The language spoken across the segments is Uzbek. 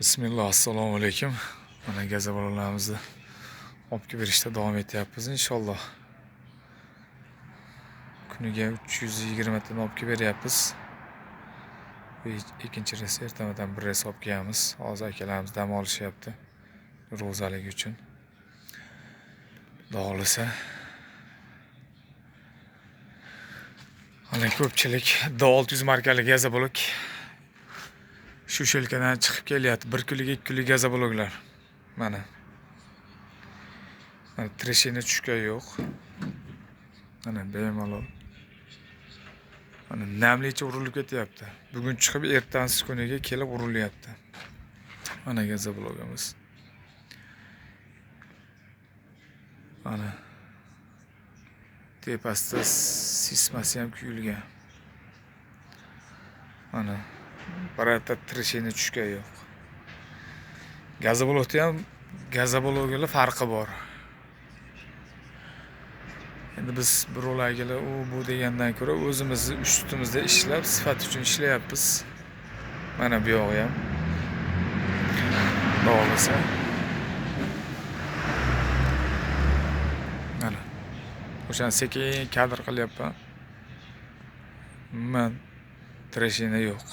Bismillah, assalomu alaykum. Mana gazabollarimizni olib kelib berishda davom etyapmiz inshaalloh. Kuniga 320 tadan olib kelib beryapmiz. Bu ikkinchi reys, ertamadan bir reys olib kelamiz. Hozir akalarimiz dam olishyapti ro'zaligi uchun. Xudo xohlasa. Mana ko'pchilik D600 markali gazablok shu shelkadan chiqib kelyapti. 1 kunlik, 2 kunlik gazabloklar. Mana. Mana treshina tushgan yo'q. Mana bemalol. Mana namlicha urilib ketyapti. Bugun chiqib ertasi kuniga kelib urilyapti. Mana gazablokimiz. Mana tepasida sismasi ham kuyilgan. Mana birorta treshina tushgan yo'q. Gazablokda ham gazabloklar farqi bor. Endi biz birovlarga u bu degandan ko'ra o'zimizni ustimizda ishlab, sifat uchun ishlayapmiz. Mana bu yog'i ham. Xudo xohlasa. Mana. O'shani sekin kadr qilyapman. Umuman treshina yo'q.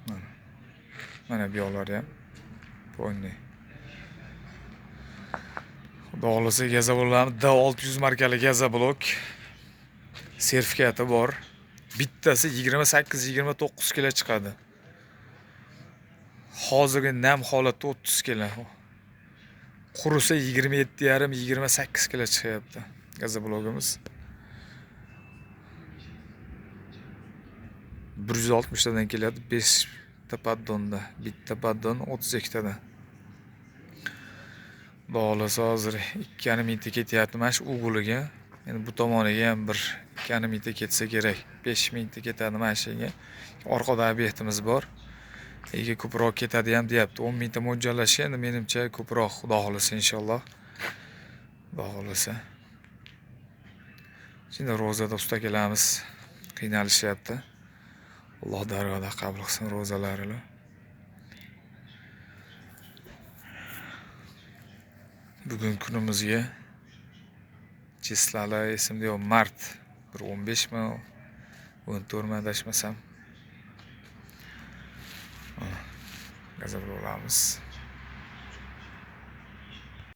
Mana. Mana bu yoqlari ham polniy. Xudo xohlasa gazabloklarimiz D600 markali gazablok sertifikati bor. Bittasi 28-29 kilo chiqadi. Hozirgi nam holatda 30 kilo. Qurisa 27,5-28 kilo chiqyapti gazablokimiz. 160 tadan keladi, 5 ta paddonda, bitta paddon 32 tadan. Xudo xohlasa hozir 2,5 mingta ketyapti mana shu uguliga. Endi bu tomoniga ham bir 2,5 mingta ketsa kerak. 5 mingta ketadi mana shu yerga. Orqada obyektimiz bor. Ega ko'proq ketadi ham deyapti. 10 mingta mo'ljallashi endi menimcha ko'proq, Xudo xohlasa inshaalloh. Xudo xohlasa. Endi ro'zada usta akalarimiz qiynalishyapti. Alloh dargohida qabul qilsin ro'zalarini. Bugun kunimizga chislali esimda yo'q, mart bir 15 mi 14 mi adashmasam. Gazabloklarimiz.